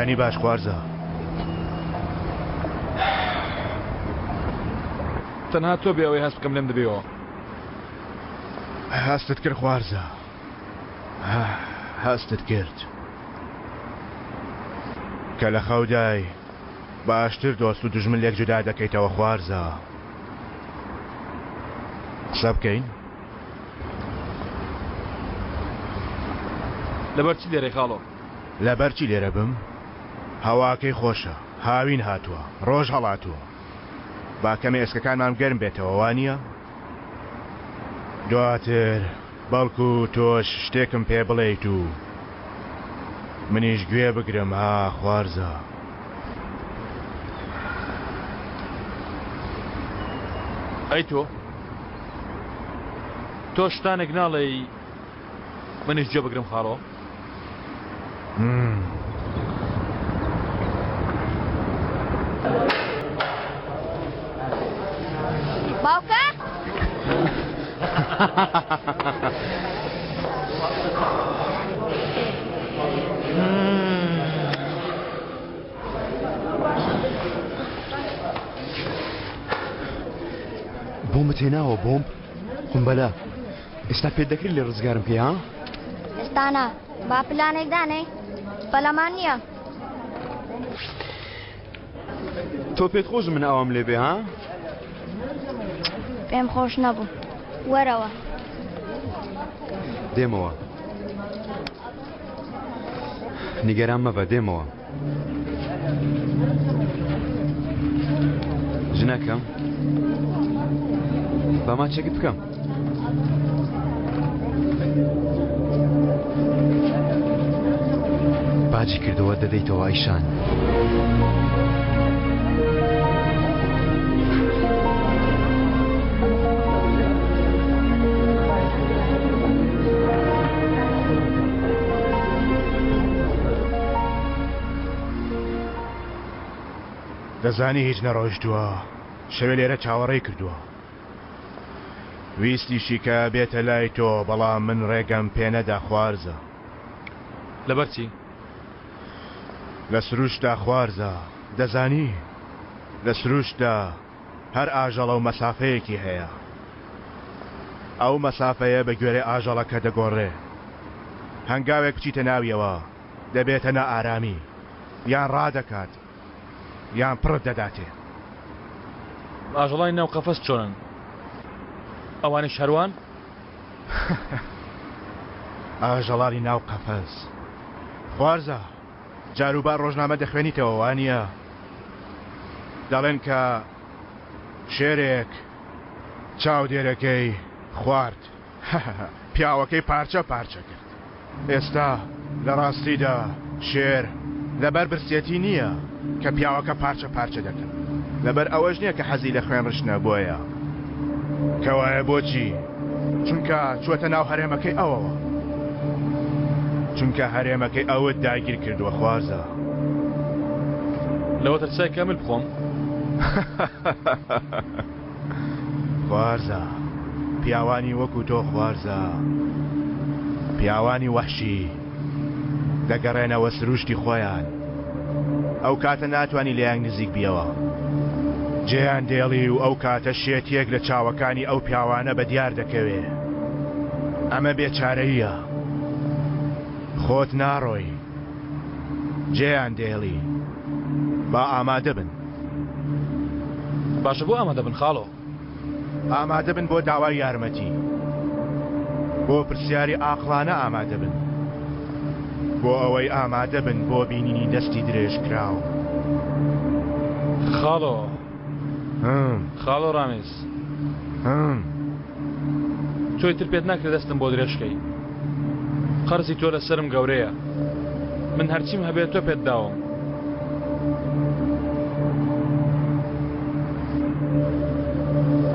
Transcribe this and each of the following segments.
بەیانی باش خوارزا. تەنها تۆ بێ ئەوەی هەست بکەم لێم دەبیەوە. هەستت کرد خوارزا. هەستت کرد. کە لە خەودای باشتر دۆست و دوژمن لێک جودا دەکەیتەوە خوارزا. قسە بکەین؟ لەبەر چی لێرەی خاڵۆ؟ لەبەر چی لێرە بم؟ هەواکەی خۆشە، هاوین هاتووە، ڕۆژ هەڵاتووە. با کەمێ ئێسکەکانمان گەرم بێتەوە، وا نییە؟ دواتر بەڵکو تۆش شتێکم پێ بڵێیت و منیش گوێ بگرم ها خوارزا. ئەی تۆ؟ تۆ شتانێک ناڵێی منیش گوێ بگرم خاڵۆ؟ باوکە؟ بۆمت هێناوە بۆمب قومبەلە ئێستا پێت دەکرێت لێ ڕزگارم بکەی ها؟ ئێستا نا با پلانێک دانێی پەلەمان نییە. تۆ پێت خۆش من ئاوام لێ بێ ها؟ پێم خۆش نەبوو وەرەوە. دێمەوە نیگەران مەبە دێمەوە. ژنەکەم با ماچێکت بکەم. باجی کردەوە دەدەیتەوە ئەیشان. دەزانی هیچ نەڕۆیشتووە شەوێ لێرە چاوەڕێی کردووە ویستیشی کە بێتە لای تۆ بەڵام من ڕێگەم پێ نەدا خوارزە. لەبەر چی؟ لە سروشتدا خوارزە دەزانی لە سروشتدا هەر ئاژەڵە و مەسافەیەکی هەیە. ئەو مەسافەیە بە گوێرەی ئاژەڵەکە دەگۆڕێ. هەنگاوێک بچیتە ناویەوە دەبێتە نائارامی، یان ڕادەکات یان پڕت دەداتێ. ئاژەڵانی ناو قەفەس چۆنن؟ ئەوانیش هەروان؟ ئاژەڵانی ناو قەفەس. خوارزا! جاروبار ڕۆژنامە دەخوێنیتەوە وانییە؟ دەڵێن کە شێرێک چاودێرەکەی خوارد پیاوەکەی پارچە پارچە کرد. ئێستا لە ڕاستیدا شێر لەبەر برسێتی نییە کە پیاوەکە پارچە پارچە دەکەن، لەبەر ئەوەش نییە کە حەزی لە خوێن ڕشتنە بۆیە. کەوایە بۆچی؟ چونکە چووەتە ناو هەرێمەکەی ئەوەوە. چونکە هەرێمەکەی ئەوت داگیر کردووە خوارزا. لەوە ترسای کە مل بخۆم؟ خوارزا، پیاوانی وەکو تۆ خوارزا، پیاوانی وەحشی دەگەڕێنەوە سروشتی خۆیان. ئەو کاتە ناتوانی لێیان نزیک بیەوە. جێیان دێڵی و ئەو کاتە شێتیەک لە چاوەکانی ئەو پیاوانە بە دیار دەکەوێ. ئەمە بێچارەییە. خۆت ناڕۆی. جێیان دێڵی. با ئامادە بن. باشە بۆ ئامادە بن خاڵۆ؟ ئامادە بن بۆ داوای یارمەتی. بۆ پرسیاری ئاقڵانە ئامادە بن. بۆ ئەوەی ئامادە بن بۆ بینینی دەستی درێژکراو. خاڵۆ. خاڵۆ ڕامیز. تۆ ئیتر پێت ناکرێ دەستم بۆ درێژ کەی. قەرزی تۆ لەسەرم گەورەیە. من هەرچیم هەبێ تۆ پێت داوم.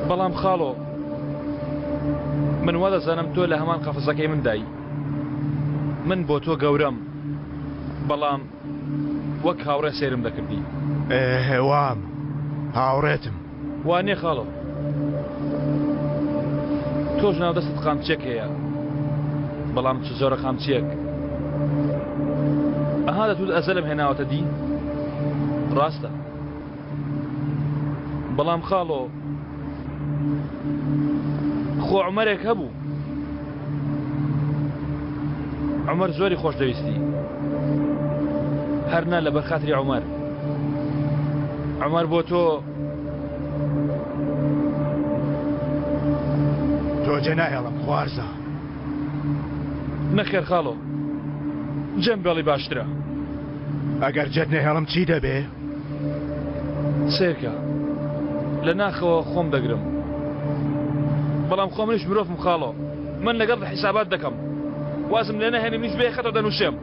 بەڵام خاڵۆ من وا دەزانم تۆ لە هەمان قەفزەکەی من دای. من بۆ تۆ گەورەم بەڵام وەک هاوڕێ سەیرم دەکردی. ئێ وام، هاوڕێتم. وا نیە خاڵۆ. تۆش ناو دەستت قامچیەک هەیە بەڵام چ جۆرە قامچیەک. ئەها دەتوت ئەزەلم هێناوەتە دی؟ ڕاستە. بەڵام خاڵۆ خۆ عومەرێک هەبوو. عومەر زۆری خۆش دەویستی. هەر نا لەبەر خاتری عومەر. عومەر بۆ تۆ تۆ جێ ناهێڵم خوارزا. نەخێر خاڵۆ جێم بێڵی باشترە. ئەگەر جێت نەهێڵم چی دەبێ؟ سەیرکە لە ناخەوە خۆم دەگرم بەڵام خۆ منیش مرۆڤم خاڵۆ من لەگەڵ حیسابات دەکەم وازم لێ نەهێنی منیش بێ خەتەوە دەنووسێم.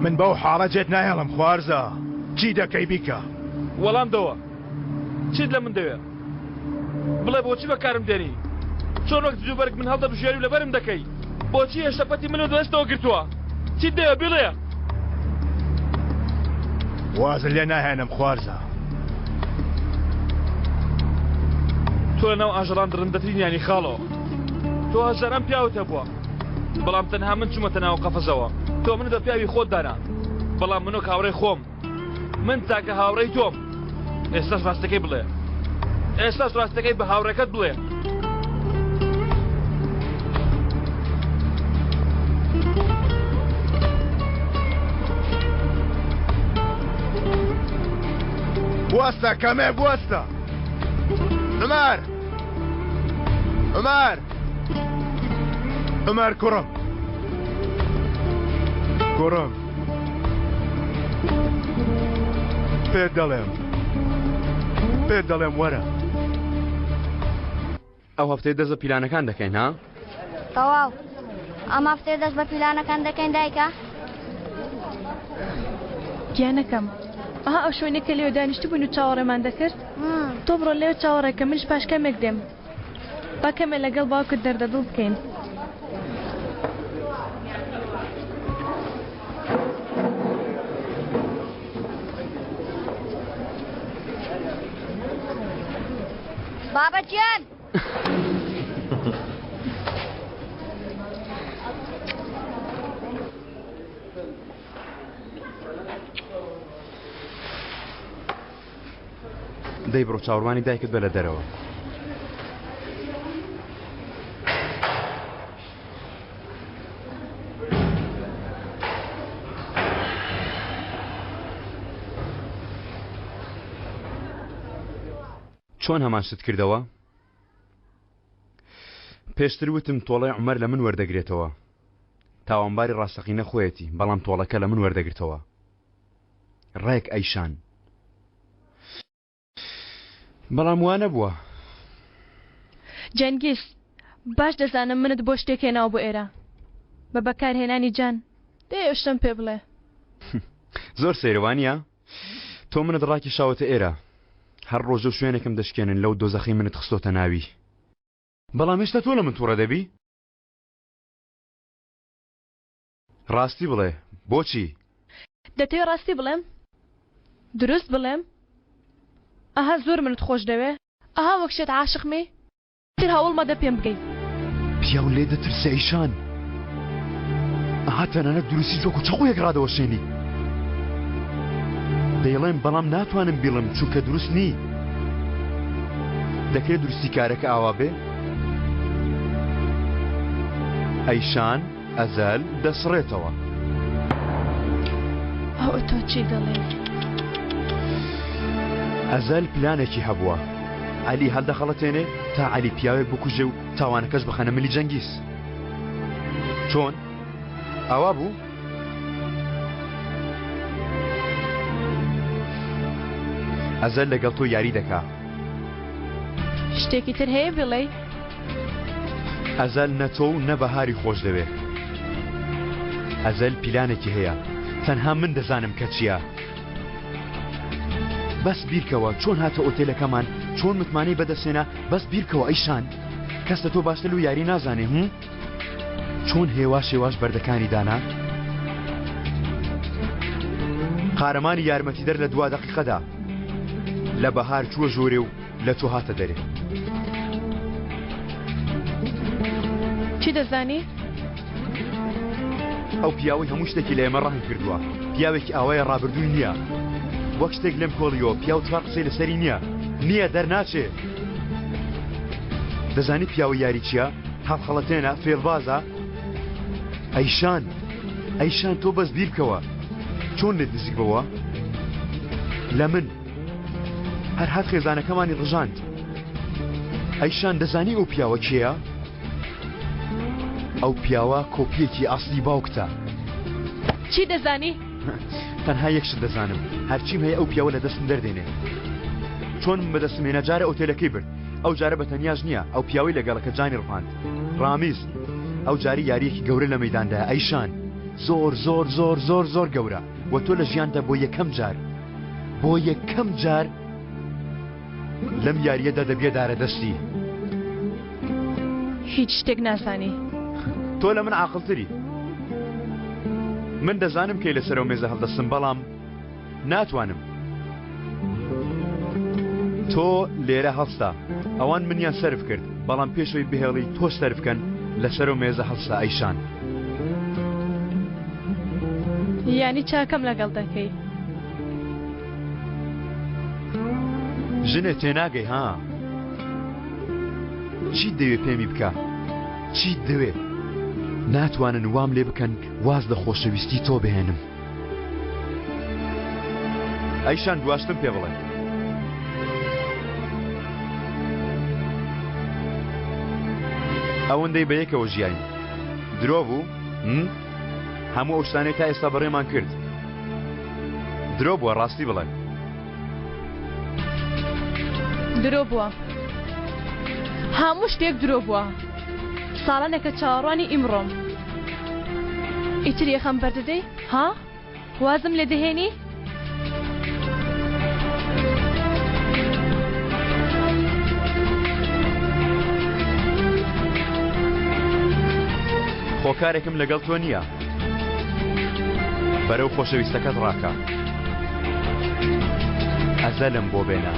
من بەو حاڵە جێت ناهێڵم خوارزا چی دەکەی بیکە. وەڵام دەوە چیت لە من دەوێ؟ بڵێ بۆچی بەکارم دێنی؟ چۆن وەک جلوبەرگ من هەڵدەبژێری و لەبەرم دەکەی؟ بۆچی هێشتا پەتی منت بەدەستەوە گرتووە؟ چیت دەوێ بیڵێ؟ وازت لێ ناهێنم خوارزا. تۆ لەناو ئاژەڵان دڕندەترینیانی خاڵۆ. تۆ هەزاران پیاوت هەبووە، بەڵام تەنها من چوومەتە ناو قەفەزەوە. تۆ منت بە پیاوی خۆت دانا، بەڵام من وەک هاوڕێی خۆم. من تاکە هاوڕێی تۆم. ئێستاش ڕاستەکەی بڵێ. ئێستاش ڕاستەکەی بە هاوڕێکەت بڵێ. بوەستە کەمێ بوەستە. عومەر! عومەر! عومەر کوڕم. کوڕم. پێت دەڵێم پێت دەڵێم وەرە. ئەو هەفتەیە دەست بە پیلانەکان دەکەین ها؟ تەواو ئەم هەفتەیە دەست بە پیلانەکان دەکەین دایکە؟ گیانەکەم ئەها ئەو شوێنەی کە لێوە دانیشتبووین و چاوەڕێمان دەکرد تۆ بڕۆ لێوە چاوەڕێ کە منیش پاش کەمێک دێم. با کەمێ لەگەڵ باوکت دەردەدڵ بکەین. بابە گیان. دەی بڕۆ چاوەڕوانی دایکت بە لە دەرەوە. چۆن هەمان شت کردەوە؟ پێشتر وتم تۆڵەی عومەر لە من وەردەگرێتەوە. تاوانباری ڕاستەقینە خۆیەتی، بەڵام تۆڵەکە لە من وەردەگرتەوە. ڕێک ئەیشان. بەڵام وا نەبووە. جەنگیز، باش دەزانم منت بۆ شتێک هێناوە بۆ ئێرە. بە بەکارهێنانی جان. دەی ئەو شتەم پێ بڵێ. زۆر سەیرە وانییە؟ تۆ منت ڕاکێشاوەتە ئێرە. هەر ڕۆژە و شوێنێکم دەشکێنن لەو دۆزەخەی منت خستۆتە ناوی. بەڵام هێشتا تۆ لە من تووڕە دەبی؟ ڕاستی بڵێ بۆچی؟ دەتەوێ ڕاستی بڵێم؟ دروست بڵێم؟ ئەها زۆر منت خۆش دەوێ؟ ئەها وەک شێت عاشقمی؟ تر هەوڵ مەدە پێم بگەی. پیاو لێ دەترسێ ئەیشان. ئەها تەنانەت دروستیش وەکو چەقۆیەک ڕادەوەشێنی. دەیڵێم بەڵام ناتوانم بیڵێم چونکە دروست نی. دەکرێت دروستی کارەکە ئاوا بێ؟ ئەیشان. ئەزەل دەسڕێتەوە. ئەوە تۆ چی دەڵێی؟ ئەزەل پلانێکی هەبووە. عەلی هەڵدەخەڵەتێنێ تا عەلی پیاوێک بکوژێ و تاوانەکەش بخەنە ملی جەنگیز. چۆن؟ ئاوا بوو؟ ئەزەل لەگەڵ تۆ یاری دەکا. شتێکی تر هەیە بڵێی؟ ئەزەل نە تۆ و نە بەهاری خۆش دەوێ. ئەزەل پیلانێکی هەیە تەنها من دەزانم کە چییە. بەس بیرکەوە چۆن هاتە ئۆتێلەکەمان چۆن متمانەی بەدەستهێنا بەس بیرکەوە ئەیشان کەس لە تۆ باشتر لەو یاری نازانێ هم؟ چۆن هێواش هێواش بەردەکانی دانا؟ قارەمانی یارمەتیدەر لە دوا دەقیقەدا لە بەهار چووە ژۆرێ و لە تۆ هاتە دەرێ. چی دەزانی؟ ئەو پیاوەی هەموو شتێکی لە ئێمە ڕەهن کردووە پیاوێکی ئاوایە ڕابردووی نییە وەک شتێک لێم کۆڵیەوە پیاو چوار قسەی لەسەری نییە نییە دەرناچێ دەزانی پیاوە یاری چییە هەڵخەڵەتێنە فێڵبازە ئەیشان ئەیشان تۆ بەس بیر بکەوە چۆن لێت نزیک بەوە لە من هەر هات خێزانەکەمانی ڕژاند ئەیشان دەزانی ئەو پیاوە کێیە؟ ئەو پیاوە کۆپیەکی ئەسلی باوکتە. چی دەزانی؟ تەنها یەک شت دەزانم هەرچیم هەیە ئەو پیاوە لە دەستم دەردێنێ. چۆن من بەدەستم هێنا جارە ئۆتێلەکەی برد ئەو جارە بە تەنیاش نییە ئەو پیاوەی لەگەڵە کە جانی ڕفاند ڕامیز ئەو جاری یاریەکی گەورە لە مەیداندا ئەیشان زۆر زۆر زۆر زۆر زۆر گەورە و تۆ لە ژیاندا بۆ یەکەم جار بۆ یەکەم جار لەم یاریەدا دەبیە دارە دەستی. هیچ شتێک نازانی. تۆ لە من عاقڵتری. من دەزانم کەی لەسەر ئەو مێزە هەڵدەستم بەڵام ناتوانم. تۆ لێرە هەڵستا ئەوان منیان سەرف کرد بەڵام پێشەوەی بهێڵی تۆ سەرف کەن لەسەر ئەو مێزە هەڵسا ئەیشان. یانی چاکەم لەگەڵ دەکەی. ژنێ تێناگەی ها چیت دەوێ پێمی بکە چیت دەوێ ناتوانن وام لێ بکەن واز لە خۆشەویستی تۆ بهێنم ئەیشان دواشتم پێ بڵێ ئەوەندەی بە یەکەوە ژیاین درۆ بوو هەموو ئەو شتانەی تا ئێستا بەڕێمان کرد درۆ بووە ڕاستی بڵێ. درۆ بووە هەموو شتێک درۆ بووە ساڵانێکە چاوەڕوانی ئیمڕۆم ئیتر یەخەم بەردەدەی ها وازم لێ دەهێنی؟ خۆکارێکم لەگەڵ تۆ نییە بەرەو خۆشەویستەکەت ڕاکە ئەزەلم بۆ بێنە.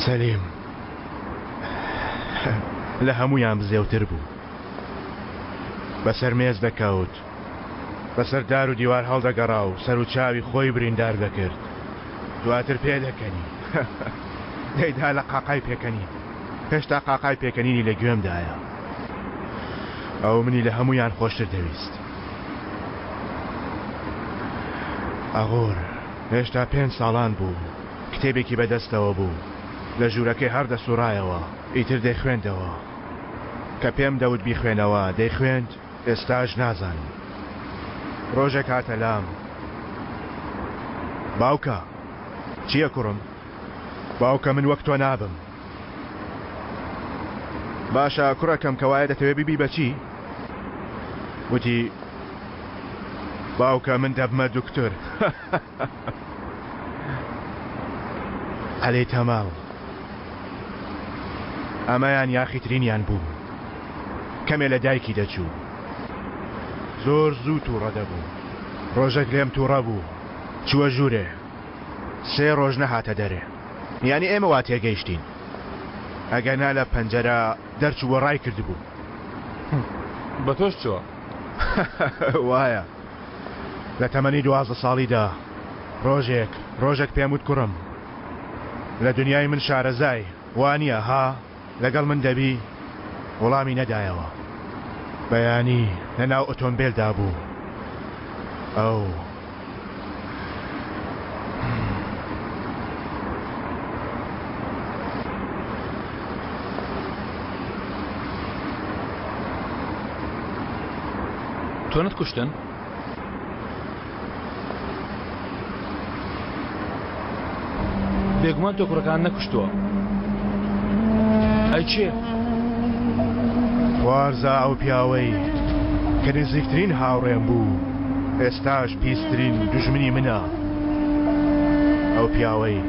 سەلیم لە هەموویان بزێوتر بوو. بەسەر مێز دەکەوت. بەسەر دار و دیوار هەڵدەگەڕا و سەر و چاوی خۆی بریندار دەکرد. دواتر پێدەکەنی. دەیدا لە قاقای پێکەنین. هێشتا قاقای پێکەنینی لە گوێمدایە. ئەو منی لە هەموویان خۆشتر دەویست. ئاغور هێشتا پێنج ساڵان بوو. کتێبێکی بەدەستەوە بوو. لە ژوورەکەی هەڕدەسووڕایەوە. ئیتر دەیخوێندەوە. کە پێم دەوت بیخوێنەوە، دەیخوێند. ئێستاش نازانم. ڕۆژێک هاتە لام. باوکە! چییە کوڕم؟ باوکە من وەک تۆ نابم. باشە کوڕەکەم کەوایە دەتەوێ ببی بە چی؟ وتی باوکە من دەبمە دکتۆر. عەلی تەماو ئەمەیان یاخیترینیان بوو. کەمێ لە دایکی دەچوو. زۆر زوو تووڕە دەبوو. ڕۆژێک لێم تووڕە بوو. چووە ژوورێ. سێ ڕۆژ نەهاتە دەرێ. یانی ئێمە وا تێگەیشتین. ئەگەرنا لە پەنجەرە دەرچوو و ڕای کردبوو. بە تۆش چووە؟ وایە. لە تەمەنی 12 ساڵیدا ڕۆژێک ڕۆژێک پێم وت کوڕم لە دنیای من شارەزای وانییە ها؟ لەگەڵ من دەبی؟ وڵامی نەدایەوە. بەیانی لە ناو ئۆتۆمبێلدا بوو. ئەو. تۆ نەتکوشتن؟ بێگومان تۆ کوڕەکان نەکوشتووە. ئەی کێ؟ خوارزا ئەو پیاوەی کە نزیکترین هاوڕێم بوو ئێستاش پیسترین دوژمنی منە. ئەو پیاوەی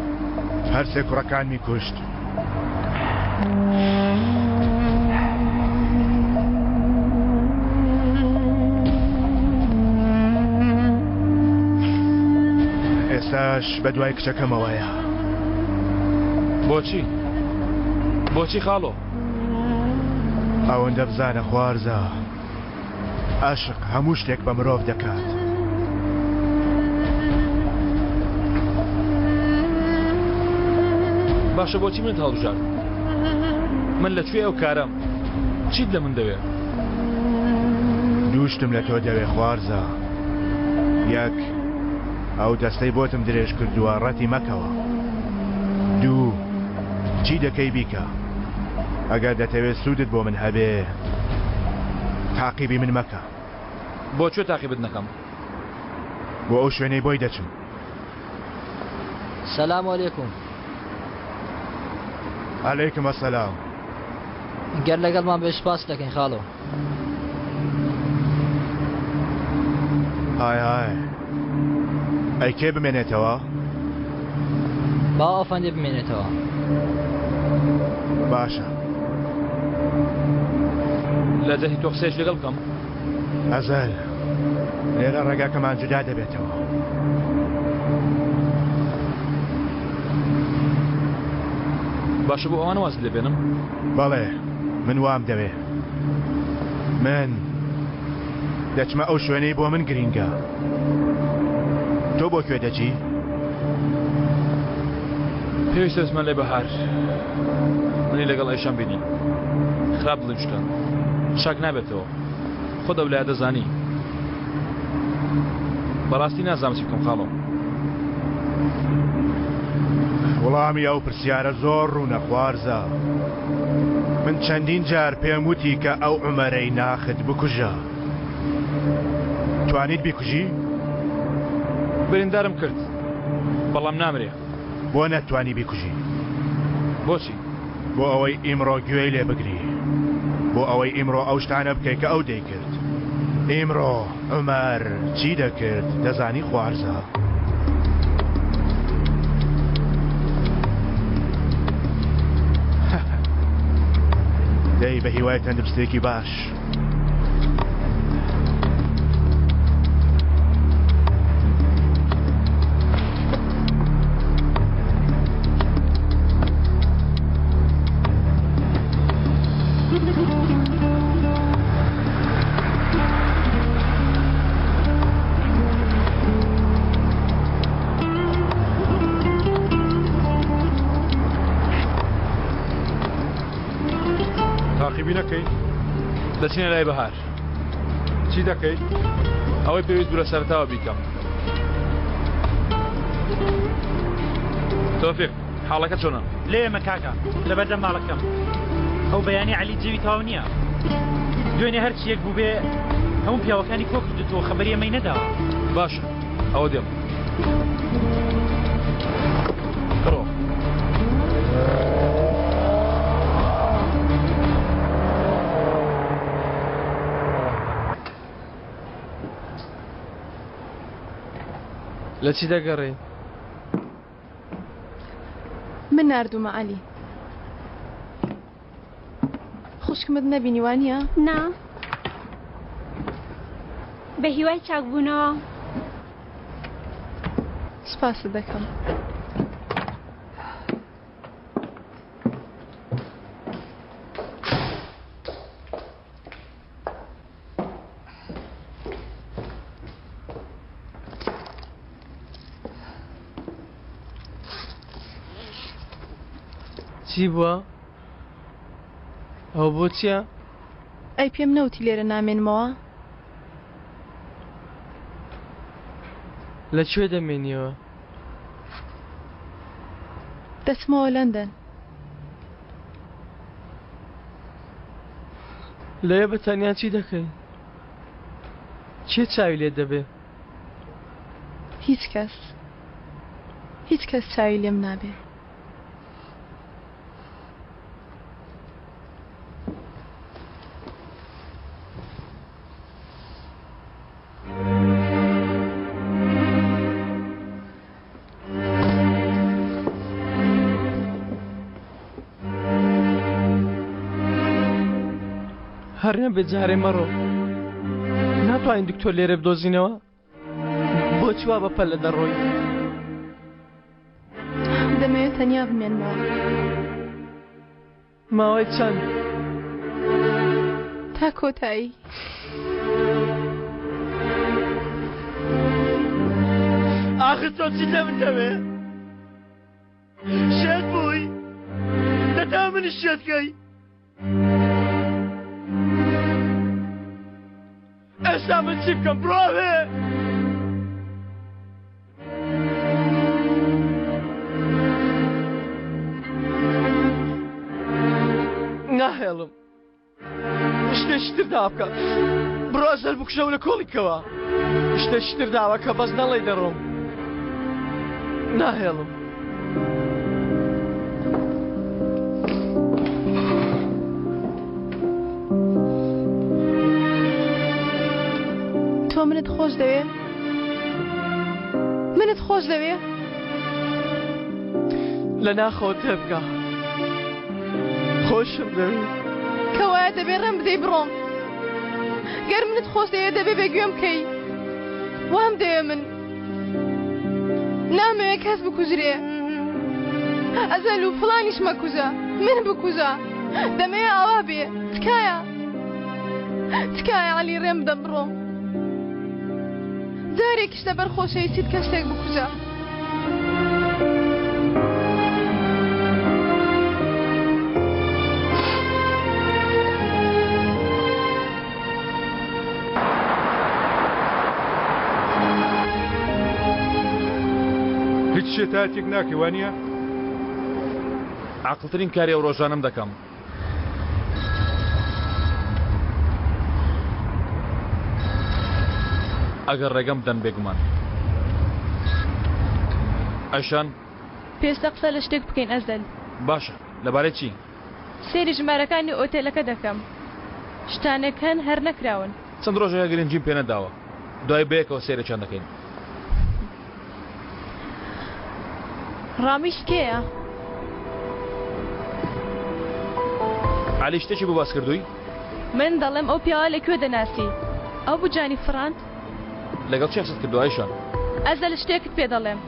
هەرسێ کوڕەکانمی کوشت. ئێستاش بە دوای کچەکەمەوەیە. بۆچی؟ بۆچی خاڵۆ؟ ئەوەندە بزانە خوارزا ئەشق هەموو شتێک بە مرۆڤ دەکات. باشە بۆچی منت هەڵبژارد؟ من لە کوێ ئەو کارەم؟ چیت لە من دەوێ؟ دووشتم لە تۆ دەوێ خوارزا. یەک، ئەو دەستەی بۆتم درێژ کردووە ڕەتی مەکەوە. دوو، چی دەکەی بیکە. ئەگەر دەتەوێ سوودت بۆ من هەبێ تاقیبی من مەکە. بۆ کوێ تاقیبت نەکەم؟ بۆ ئەو شوێنەی بۆی دەچم. سلام علیکم. علیکم السلام. گەر لەگەڵمان بێ سوپاست دەکەین خاڵۆ. ئای ئای ئەی کێ بمێنێتەوە؟ با ئەفەندی بمێنێتەوە. باشە. لە جەهی تۆ قسەیەک لەگەڵ بکەم؟ ئەزەل لێرە ڕێگاکەمان جودا دەبێتەوە. باشە بۆ ئەوانە وازت لێ بێنم؟ بەڵێ من وام دەوێ. من دەچمە ئەو شوێنەی بۆ من گرینگە. تۆ بۆ کوێ دەچی؟ پێویستە بچمە لای بەهار. منی لەگەڵ ئەیشان بینی. خراپ دڵیم شکاند. چاک نابێتەوە. خۆت ئەو لایە دەزانی. بەڕاستی نازانم چی بکەم خاڵۆ. وڵامی ئەو پرسیارە زۆر ڕوونە خوارزا. من چەندین جار پێم وتی کە ئەو عومەرەی ناخت بکوژە. توانیت بیکوژی؟ بریندارم کرد بەڵام نامرێ. بۆ نەتتوانی بیکوژی؟ بۆچی؟ بۆ ئەوەی ئیمڕۆ گوێی لێ بگری. بۆ ئەوەی ئیمڕۆ ئەو شتانە بکەی کە ئەو دەیکرد. ئیمڕۆ عومەر چی دەکرد دەزانی خوارزا؟ دەی بە هیوای تەندروستێکی باش. تاقیبی نەکەی؟ دەچینە لای بەهار. چی دەکەی؟ ئەوەی پێویست بوو لە سەرەتاوە بیکەم. تۆفیق، حاڵەکە چۆنە؟ لێمە کاکە، لەبەردەم ماڵەکەم. ئەو بەیانی عەلی جێوی تەواو نییە. دوێنێ هەر چییەک بووبێ هەموو پیاوەکانی کۆ کردووتەوە خەبەری ئێمەی نەداوە. باشە، ئەوە دێم. بڕۆ. لە چی دەگەڕێی؟ من ناردوومە عەلی. خوشکمت نەبینی وانییە؟ نا. بە هیوای چاکبوونەوە. سوپاست دەکەم. چی بووە؟ ئەوە بۆ چییە؟ ئەی پێم نەوتی لێرە نامێنمەوە؟ لە کوێ دەمێنیەوە؟ دەچمەوە لەندەن. لەوێ بە تەنیا چی دەکەی؟ کێ چاوی لێت دەبێ؟ هیچ کەس. هیچ کەس چاوی لێم نابێ. هەر نەبێت جارێ مەڕۆ ناتوانین دکتۆر لێرە بدۆزینەوە بۆچی وا بە پەلە دەڕۆی؟ دەمەوێت تەنیا بمێنمەوە. ماوەی چەند؟ تا کۆتایی. ئاخر تۆ چیت لە من دەوێ؟ شێت بووی؟ دەتا منیش شێت کەی؟ ئێستا من چی بکەم بڕۆ ناهێڵم شتێکی تر داوا بکە بڕۆ زەر بکوژەوە لە کۆڵی کەوە شتێکی تر داوا کە بەس نەڵێی دەڕۆم ناهێڵم. تۆ منت خۆش دەوێ؟ منت خۆش دەوێ؟ لە ناخەوە تێبگە خۆشم دەوێ. کەوایە دەبێ ڕێم بدەی بڕۆم. گەر منت خۆش دەوێ دەبێ بێگوێم کەی. وام دەوێ من. نامەوێ کەس بکوژرێ. ئەزەل و فڵانیش مەکوژە. من بکوژە. دەمەوێ ئاوا بێ. تکایە. تکایە عەلی ڕێم بدە بڕۆم. جارێکیش لەبەر خۆشەویستیت کەسێک بکوژە. هیچ شێتایەتیەک ناکەی وانیە؟ عاقڵترین کاری ئەو ڕۆژانەم دەکەم. ئەگەر ڕێگەم بدەن بێگومان. ئەیشان. پێویستە قسە لە شتێک بکەین ئەزەل. باشە لەبارەی چی؟ سەیری ژمارەکانی ئۆتێلەکە دەکەم. شتانێک هەن هەر نەکراون. چەند ڕۆژێکە گرنگیم پێ نەداوە. دوای بەیەکەوە سەیرێکیان دەکەین. ڕامیش کێیە؟ عەلی شتێکی بۆ باس کردووی؟ من دەڵێم ئەو پیاوە لە کوێ دەناسی؟ ئەو بوو جانی فڕاند؟ لەگەڵ چێ قسەت کردووە ئایشە؟ ئەزەل شتێکت پێ دەڵێم.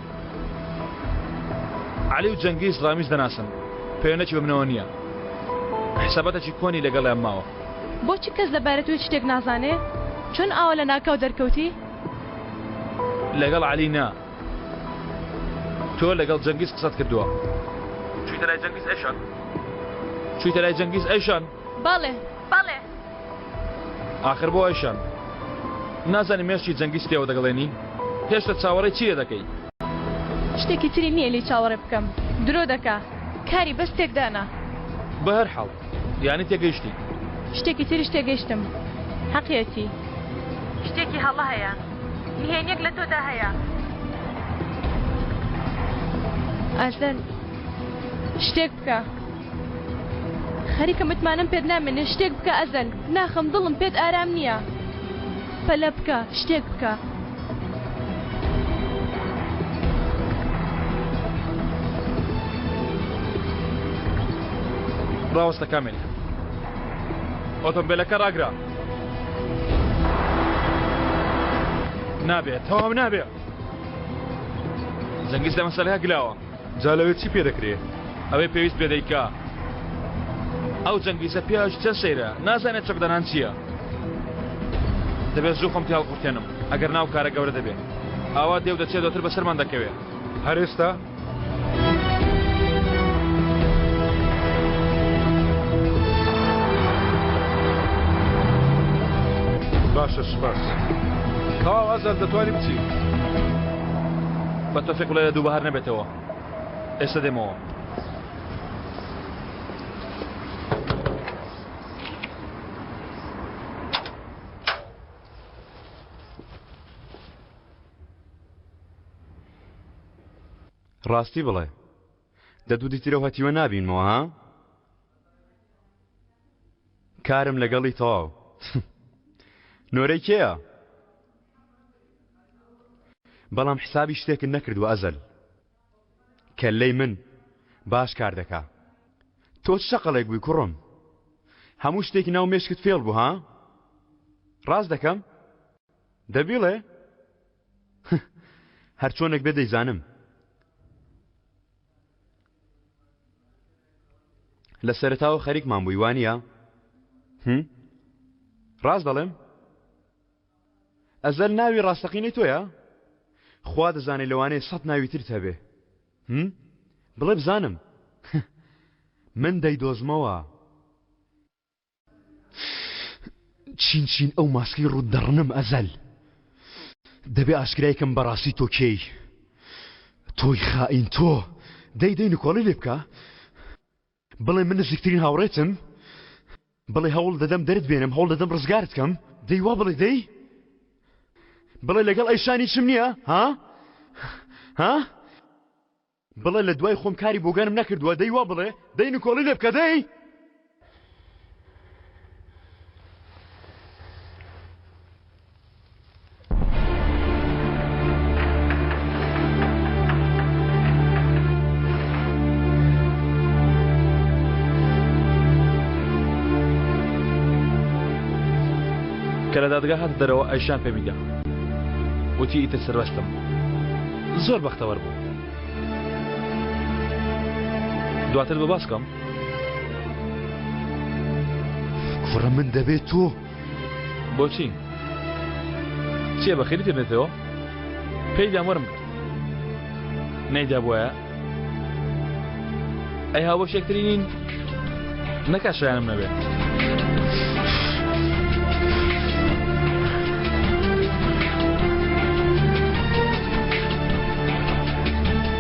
عەلی و جەنگیز ڕامیز دەناسن. پەیوەندێکی بە منەوە نییە. حساباتێکی کۆنی لەگەڵیان ماوە. بۆچی کەس لەبارەی تۆ هیچ شتێک نازانێ؟ چۆن ئاوا لەناکاو دەرکەوتی؟ لەگەڵ عەلی نا. تۆ لەگەڵ جەنگیز قسەت کردووە. چوویتە لای جەنگیز ئەیشان؟ چوویتە لای جەنگیز ئەیشان؟ بەڵێ، بەڵێ. ئاخر بۆ ئەیشان؟ نازانی مێشکی جەنگیز تێوە دەگەڵێنی؟ هێشتا چاوەڕێی چی لێ دەکەی؟ شتێکی تری نییە لێی چاوەڕێ بکەم. درۆ دەکا. کاری بەس تێکدانە. بەهەرحاڵ یانی تێگەیشتی. شتێکی تریش تێگەیشتم. حەقیەتی. شتێکی هەڵە هەیە. نهێنیەک لە تۆدا هەیە. ئەزەل شتێک بکە. خەریکە متمانەم پێت نامێنێ شتێک بکە ئەزەل. ناخم دڵم پێت ئارام نییە. پەلە بکە شتێک بکە. ڕاوەستە کامێل. ئۆتۆمبێلەکە ڕاگرە. نابێ تەواو نابێ. جەنگیز لە مەسەلەکە گلاوە. جا لەوێ چی پێ دەکرێ؟ ئەوەی پێویست بێ دەیکا. ئەو جەنگیزە پیاوێکی چەند سەیرە، نازانێت چەکدانان چییە. دەبێت زوو خۆم تێهەڵقورتێنم، ئەگەر نا ئەو کارە گەورە دەبێ. ئاوا دێ و دەچێ دواتر بەسەرمان دەکەوێ. هەر ئێستا؟ باشە سوپاس. تەواو ئازاد دەتوانی بچی. بە تۆفیق بڵێ لە دووبەهار نەبێتەوە. ئێستا دێمەوە. ڕاستی بڵێ دەدودی ترەو هەتیوە نابینمەوە ها؟ کارم لەگەڵی تەواو نۆرەی کێیە؟ بەڵام حسابی شتێکت نەکردووە ئەزەل کەللەی من باش کار دەکا تۆ چ شەقەڵێک بووی کوڕم هەموو شتێکی ناو مێشکت فێڵ بوو ها ڕاست دەکەم دەبیڵێ هەرچۆنێک بێ دەیزانم. لە سەرەتاوە خەریکمان بووی وانییە؟ هم؟ ڕاست دەڵێم؟ ئەزەل ناوی ڕاستەقینەی تۆیە؟ خوا دەزانێ لەوانەیە سەت ناوی ترت هەبێ. هم؟ بڵێ بزانم. من دەیدۆزمەوە. چین چین ئەو ماسکەی ڕووت دەڕنم ئەزەل. دەبێ ئاشکرای کەم بەڕاستی تۆ کێی. تۆی خائین تۆ. دەی دەی نکۆڵی لێ بکە. بڵێ من نزیکترین هاوڕێتم. بڵێ هەوڵ دەدەم دەرت بێنم هەوڵ دەدەم ڕزگارت کەم. دەی وا بڵێ دەی. بڵێ لەگەڵ ئەیشان هیچم نییە ها؟ ها؟ بڵێ لە دوای خۆم کاری بۆگەنم نەکردووە دەی وا بڵێ دەی نکۆڵی لێ بکە دەی. کە لە دادگا هاتە دەرەوە ئەیشان پێمیدا وتی ئیتر سەربەستم زۆر بەختەوەر بوو دواتر بە باس کەم کوڕە من دەبێت تۆ بۆچی چیە بەخیری پێمێتەوە پێی دام وەرم گرت نەیدا بواە ئەی هاوبەش یەکتری نین نەکا شایانم نەبێت.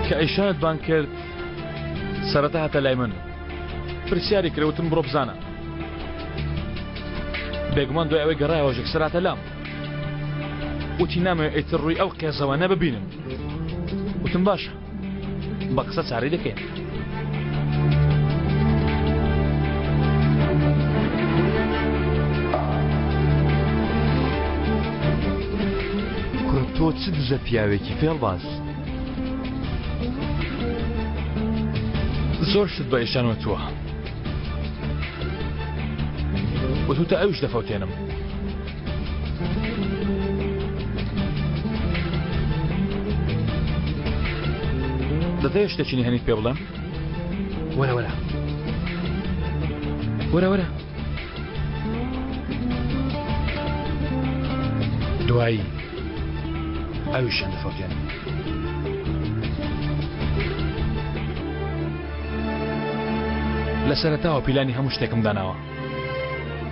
کە ئەیشانت بانگ کرد سەرەتا هاتە لای من پرسیاری کرد وتم بڕۆ بزانە بێگومان دوای ئەوەی گەڕایەوە ژێکسەر هاتە لام وتی نامەوێ ئیتر ڕووی ئەو قێزەوە نەببینم وتم باشە بە قسە چارەی دەکەین. کوڕە تۆ چ دزە پیاوێکی فێڵباز. زۆر شت بە ئیشان وتووە وتوتە ئەویش دەفەوتێنم. دەتەوێت شتێکی نهێنیت پێ بڵێم؟ وەرە وەرە وەرە وەرە دوایی ئەویشیان دەفەوتێنم. لە سەرەتاوە پیلانی هەموو شتێکم داناوە.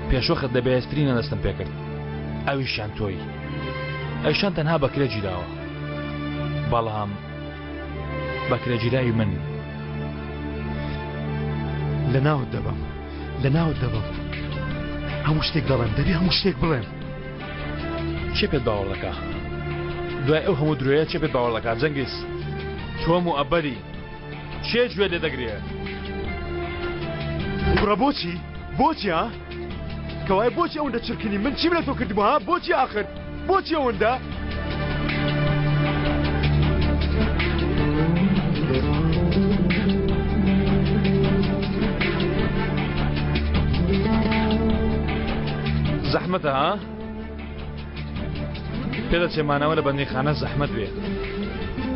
پێشوەخت لە بەهێزترینە دەستم پێکرد ئەویشیان تۆی ئەیشان تەنها بەکرێ گیراوە بەڵام بەکرێ گیراوی من لە ناوت دەبەم لە ناوت دەبەم هەموو شتێک دەڵێم دەبێ هەموو شتێک بڵێم چێ پێت باوەڕ دەکا دوای ئەو هەموو درۆیە چێ پێت باوەڕ دەکا جەنگیز تۆم و ئەبەری کێ گوێ لێ دەگرێ؟ کوڕە بۆچی؟ بۆچی ها؟ کەوایە بۆچی ئەوەندە چرکنی من چیم لە تۆ کردبوو ها؟ بۆچی ئاخر؟ بۆچی ئەوەندە؟ زەحمەتە ها؟ پێدەچێ مانەوە لە بەندیخانە زەحمەت بێ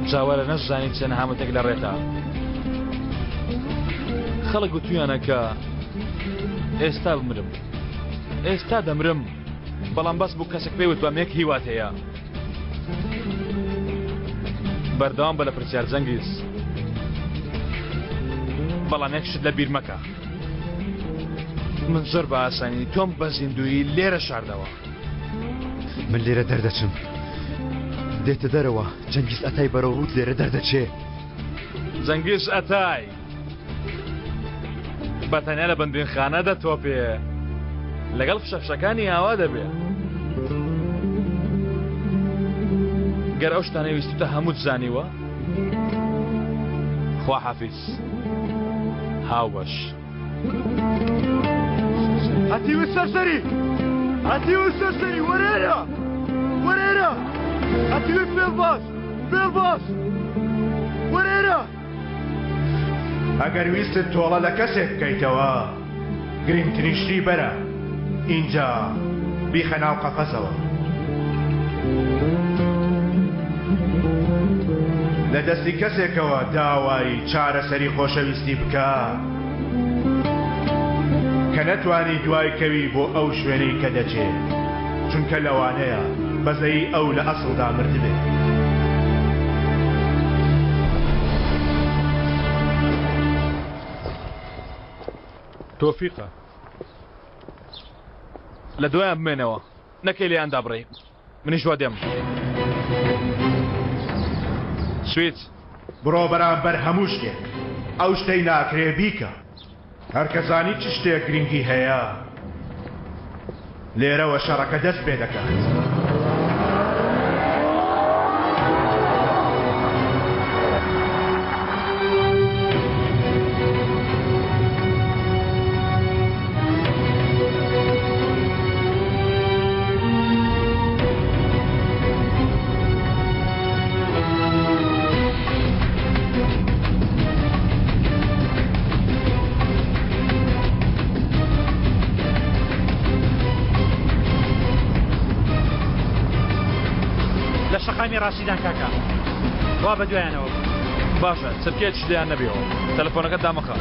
جا وەرە نەشزانی چە نەهامەتێک لە ڕێتە خەڵک گوتویانە کە ئێستا بمرم ئێستا دەمرم بەڵام بەس بوو کەسێک پێی وتبام یەک هیوات هەیە بەردەوام بە لە پرسیار جەنگیز بەڵام یەک شت لە بیر مەکە من زۆر بە ئاسانی تۆم بە زیندویی لێرە شاردەوە. من لێرە دەردەچم. دێتە دەرەوە جەنگیز ئەتای بەرەو ڕووت لێرە دەردەچێ. جەنگیز ئەتای بە تەنیا لە بەندینخانە دەتۆپێ لەگەڵ فشەفشەکانی ئاوا دەبێ. گەر ئەو شتانەی ویستوتە هەمووت زانیوە خواحافیز. هاوبەش. هەتیوی سەرسەری هەتیوی سەرسەری وەرێرە وەرێرە هەتیوی فێڵباز فێڵباز وەرێرە. ئەگەر ویستت تۆڵە لە کەسێک بکەیتەوە گرنگترین شتی بەرە ئینجا بیخە ناو قەفەزەوە. لە دەستی کەسێکەوە داوای چارەسەری خۆشەویستی بکە. کە نەتوانی دوای کەوی بۆ ئەو شوێنەی کە دەچێ، چونکە لەوانەیە بەزەیی ئەو لە ئەسڵدا مردبێ. تۆفیقە. لە دوایان بمێنەوە نەکەی لێیان دابڕێی. منیش وا دێم. سویچ. بڕۆ بەرامبەر هەموو شتێک. ئەو شتەی ناکرێ بیکە. هەر کە زانی چ شتێک گرنگی هەیە لێرەوە شەڕەکە دەست پێ دەکات. لە شەقامی ڕاشیدان کاکە وا بە دوایانەوە باشە چرکەیەکیش لێیان نەبیەوە تەلەفۆنەکەت دامەخە.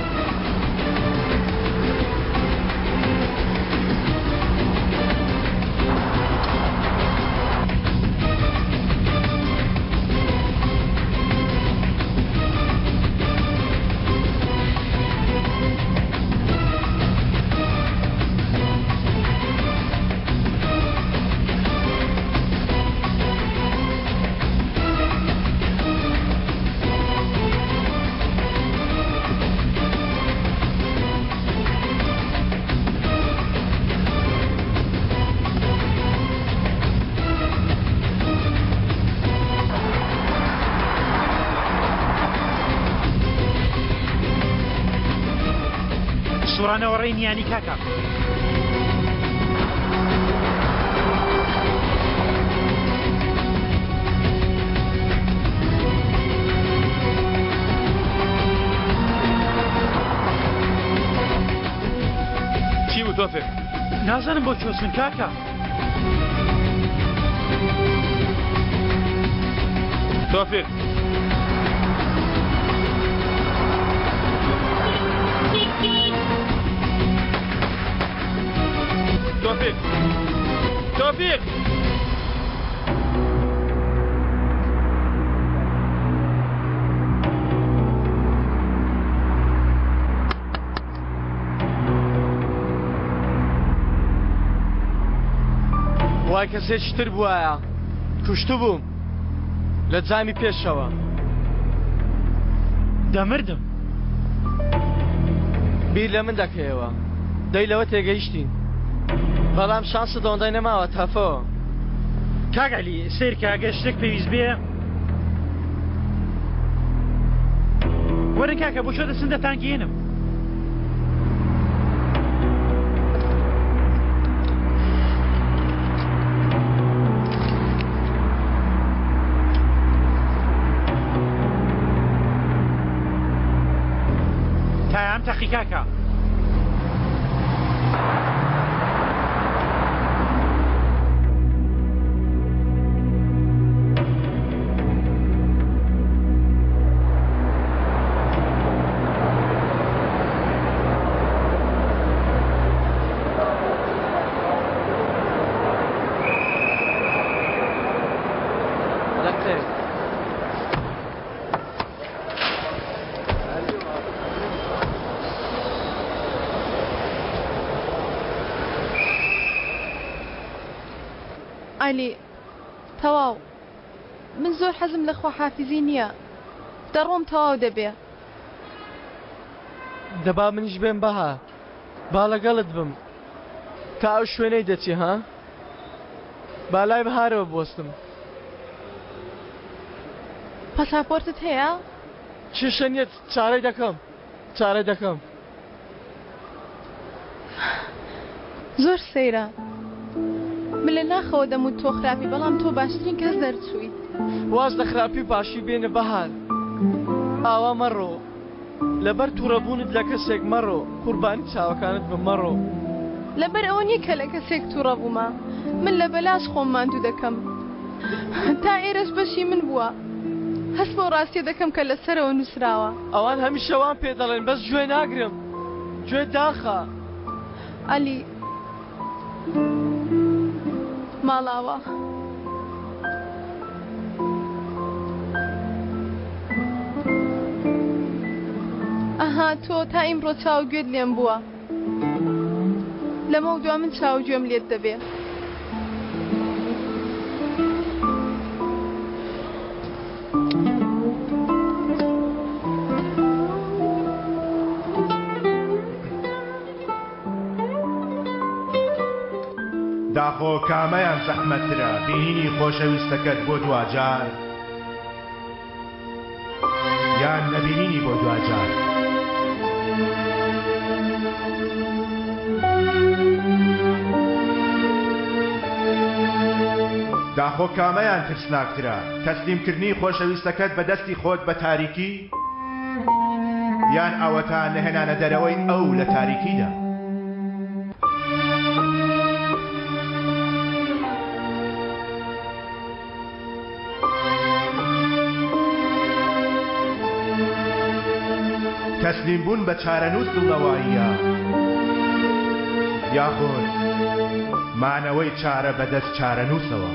سوڕانەوە ڕێی نیانی کاکە. چی بوو تۆفیق؟ نازانم بۆ کوێ چوون کاکە. تۆفیق. تۆفیق. تۆفیق. وای کەسێکی تر بوایە کوشتبووم لە جامی پێشەوە. دەمردم. بیر لە من دەکەیەوە دەی لەوە تێگەیشتین بەڵام شانست ئەوەندەی نەماوە تەفۆ. کاک عەلی سەیرکە ئەگەر شتێک پێویست بێ وەرن کاکە بۆ کوێ دەچن دەتانگەیەنم. تایام تەقی کاکە. دەقەیەک. عەلی، تەواو. من زۆر حەزم لە خواحافیزی نییە. دەڕۆم تەواو دەبێ. دەبا منیش بێم بەها. با لەگەڵت بم. تا ئەو شوێنەی دەچی ها؟ با لای بەهارەوە بوەستم. پاساپۆرتت هەیە؟ کێشە نییە چارەی دەکەم. چارەی دەکەم. زۆر سەیرە. من لە ناخەوە دەموت تۆ خراپی بەڵام تۆ باشترین کەس دەرچوویت. واز لە خراپی و باشی بێنە بەهار. ئاوا مەڕۆ. لەبەر توڕەبوونت لە کەسێک مەڕۆ قوربانی چاوەکانت بم مەڕۆ. لەبەر ئەوە نیە کە لە کەسێک توڕە بوومە من لە بەلاش خۆم ماندوو دەکەم تا ئێرەش بەشی من بووە هەست بەو ڕاستیە دەکەم کە لە سەرەوە نووسراوە. ئەوان هەمیشە وام پێ دەڵێن بەس گوێ ناگرم گوێ داخە. عەلی ماڵاوا. ئەها تۆ تا ئیمڕۆ چاو گوێت لێم بووە لەمەو دوا من چاو گوێم لێت دەبێ. داخۆ کامەیان زەحمەتترە بینینی خۆشەویستەکەت بۆ دواجار یان نەبینینی بۆ دواجار؟ داخۆ کامەیان ترسناکترە تەسلیمکردنی خۆشەویستەکەت بە دەستی خۆت بە تاریکی یان ئەوەتا نەهێنانە دەرەوەی ئەو لە تاریکیدا؟ تەسلیم بوون بە چارەنووس دڵنەواییە یاخود مانەوەی چارە بەدەست چارەنووسەوە؟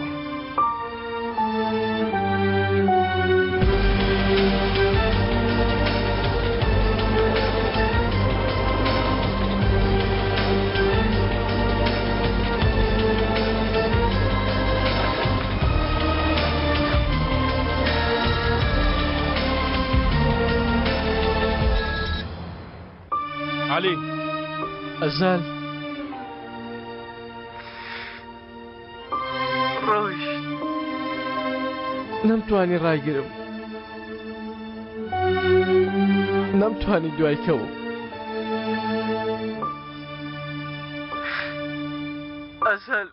عەلی. ئەزال. ڕۆیشت. نەمتوانی ڕایگرم. نەمتوانی دوای کەوم. ئەزەل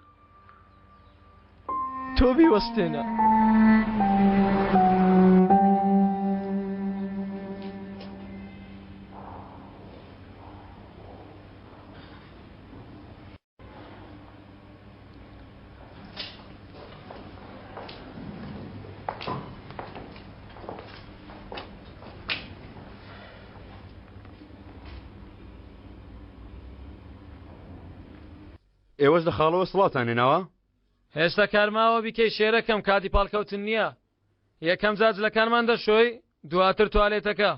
تۆ بیوەستێنە. ئێوەش لە خاڵەوە سڵاوتان هێناوە؟ هێشتا کار ماوە بیکەی شێرەکەم کاتی پاڵکەوتن نییە یەکەم جار جلەکانمان دەشۆی دواتر توالێتەکە.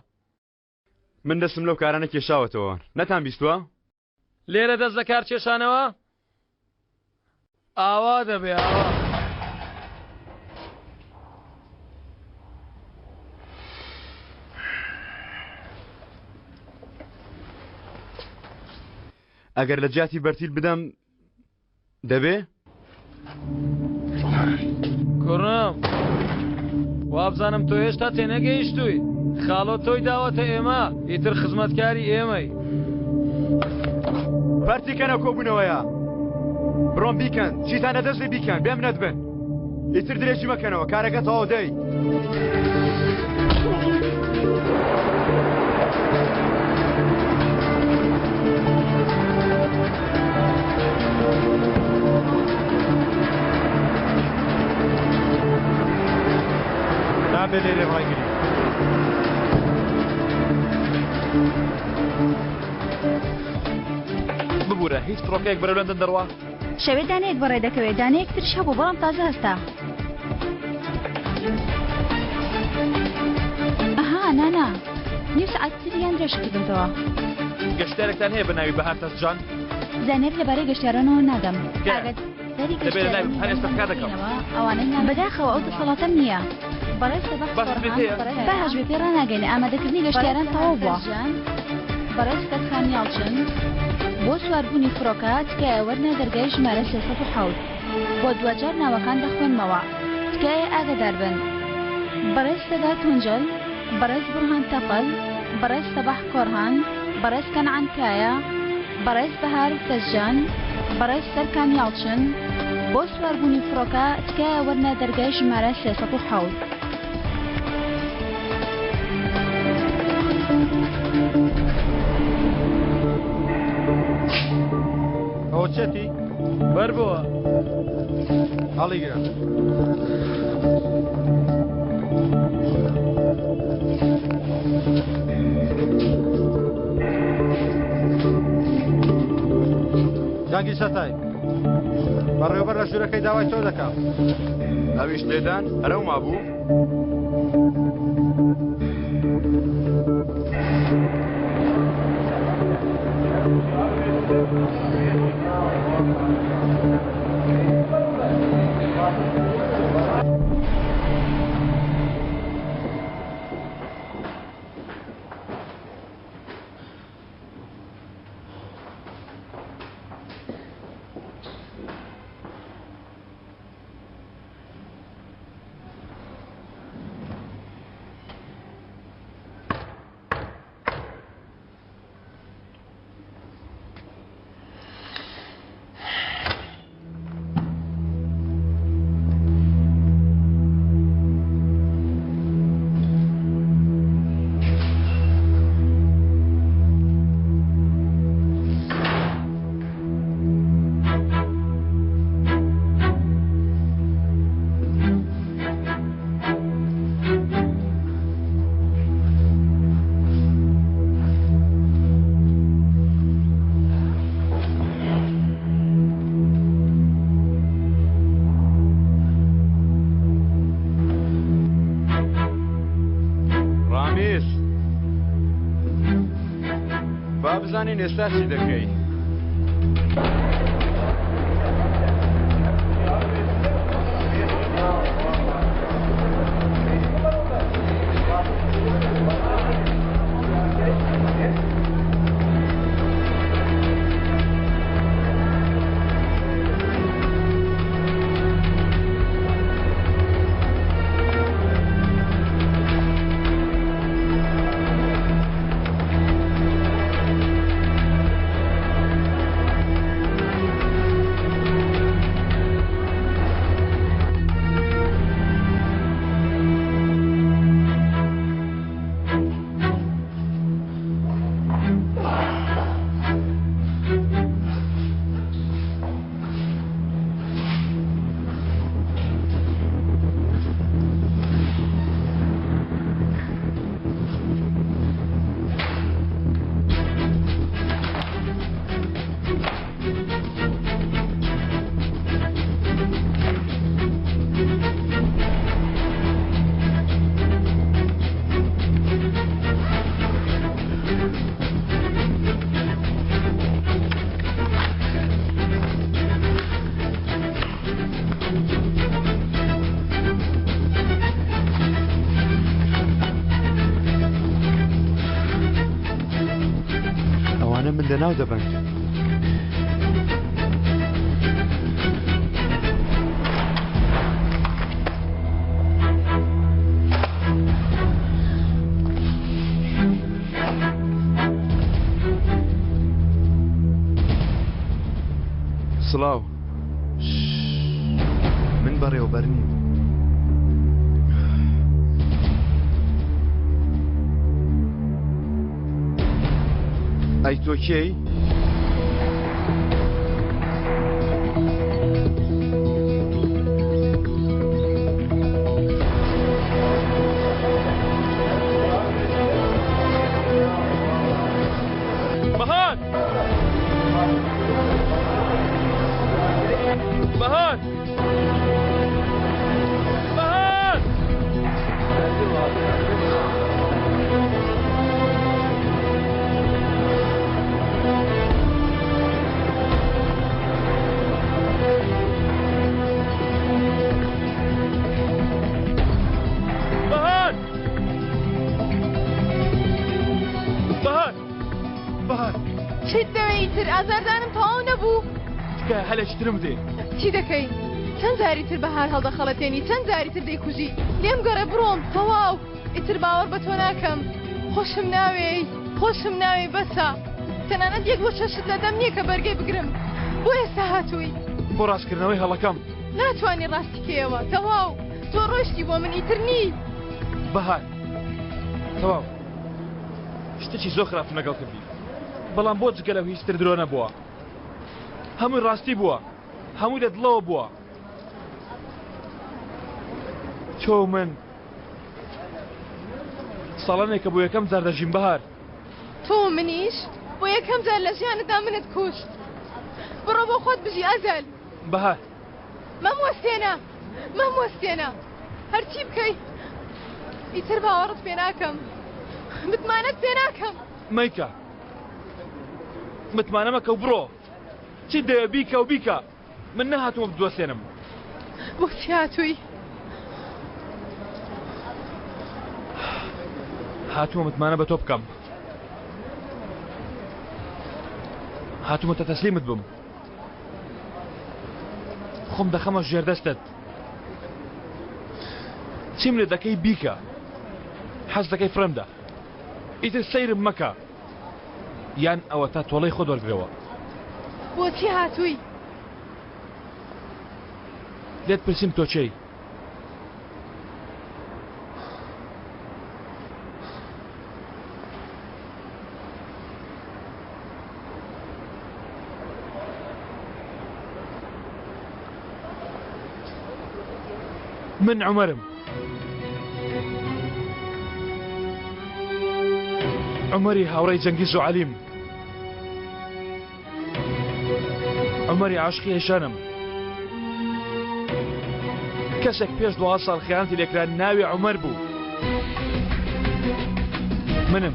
من دەستم لەو کارانە کێشاوەتەوە نەتان بیستووە؟ لێرە دەست لە کار کێشانەوە؟ ئاوا دەبێ ئاوا. ئەگەر لە جیاتی بەرتیل بدەم دەبێ؟ کوڕم وابزانم تۆ هێشتا تێنەگەیشتووی خاڵۆ تۆی داوەتە ئێمە ئیتر خزمەتکاری ئێمەی. پەرتی کەنە کۆبوونەوەیە بڕۆن بیکەن چیتان لەدەست بێ بیکەن بێ منەت بن ئیتر درێژی مەکەنەوە کارەکە تەواو دەی. نابێ لێرە ڕایگری. ببورە هیچ فڕۆکەیەک بەرەو لەندەن دەڕوا؟ شەوێ دانەیەک بەڕێ دەکەوێت دانەیەک ترش هەبوو بەڵام تازە هەستا. ئەها نانا نیو سەعات تریان درێژ کردۆتەوە. گەشتیارێکتان هەیە بە ناوی بەهار تەسجان؟ زانیاری لەبارەی گەشتیارانەوە نادەم. تکایە. ئاگاداری دەبێ لە گەشتیارانی ناوی هەر ئێستا تکا دەکەم. ئەوانەی ناویان بەداخەوە ئەو دەسەڵاتەم نییە. بەڕێز سەباح باس سۆران، بێت هەیە؟ با هەش بێ پێ ڕاناگەین ئامادەکردنی گەشتیاران تەواو بووە. بەڕێز سەرخان یاڵچن، بۆ سواربوونی فڕۆکە تکایە وەرنە دەرگای ژمارە 307. بۆ دواجار ناوەکان دەخوێنمەوە. تکایە ئاگاداربن. بەڕێز سەدات تونجەل، بەڕێز بورهان تەفەل، بەڕێز سەباح کۆرهان، بەڕێز کەنعان کایا، بەڕێز بەهار تەزجان، بەڕێز سەرکان یاڵچن، بۆ سواربوونی فڕۆکە تکایە وەرنە دەرگای ژمارە 307. ئەوە چێتی؟ بەربووە. هەڵیگرە. چاتای بەڕێوەبەر لە ژوورەکەی داوای تۆ دەکا. ئەویش لێدان هەرەو مابوو؟ ڕامیز با بزانین ئێستا چی دەکەی. ئەوانە من لەناو دەبەن. سڵاو من بەڕێوەبەر نیم. ئەی تۆ کێی؟ بەهار! بەهار! بەهار! بەهار! بەهار! بەهار! چیت دەوێ ئیتر ئازاردانم تەواو نەبوو؟ تکایە هەلێکی ترم بدەیە. چی دەکەی؟ چەند جاری تر بەهار هەڵدەخەڵەتێنی چەند جاری تر دەیکوژی لێم گەڕێ بڕۆم تەواو ئیتر باوەڕ بە تۆ ناکەم خۆشم ناوێی خۆشم ناوێی بەسە تەنانەت یەک وشەشت لە دەم نییە کە بەرگەی بگرم بۆ ئێستا هاتووی بۆ ڕاستکردنەوەی هەڵەکەم ناتوانی ڕاستی کەیەوە تەواو تۆ ڕۆیشتی بۆ من ئیتر نی بەهار تەواو شتێکی زۆر خراپم لەگەڵ کردی بەڵام بۆ جگە لەو هیچ تر درۆ نەبووە هەمووی ڕاستی بووە هەمووی لە دڵەوە بووە تۆ و من ساڵانێکە بۆ یەکەم جار دەژیم بەهار. تۆ و منیش بۆ یەکەم جار لە ژیانتدا منت کوشت. بڕۆ بۆ خۆت بژی ئەزەل. بەهار. مەموەستێنە مەموەستێنە هەرچی بکەی ئیتر باوەڕت پێ ناکەم متمانەت پێ ناکەم. مەیکە متمانە مەکە و بڕۆ چیت دەوێ بیکە و بیکە من نەهاتوومە بتوەستێنم. بۆچی هاتووی؟ هاتوومە متمانە بە تۆ بکەم هاتوومەتە تەسلیمت بم. خۆم دەخەمە ژێردەستت چیم لێ دەکەی بیکە حەز دەکەی فرەمدە ئیتر سەیرم مەکە یان ئەوە تا تۆڵەی خۆت وەرگرەوە. بۆچی هاتووی؟ لێت پرسیم تۆ کێی؟ من عومەرم. عومەری هاوڕێی جەنگیز و عەلیم. عومەری عاشقی هێشانم. کەسێک پێش دوا ساڵ خیانەتی لێکرا ناوی عومەر بوو. منم.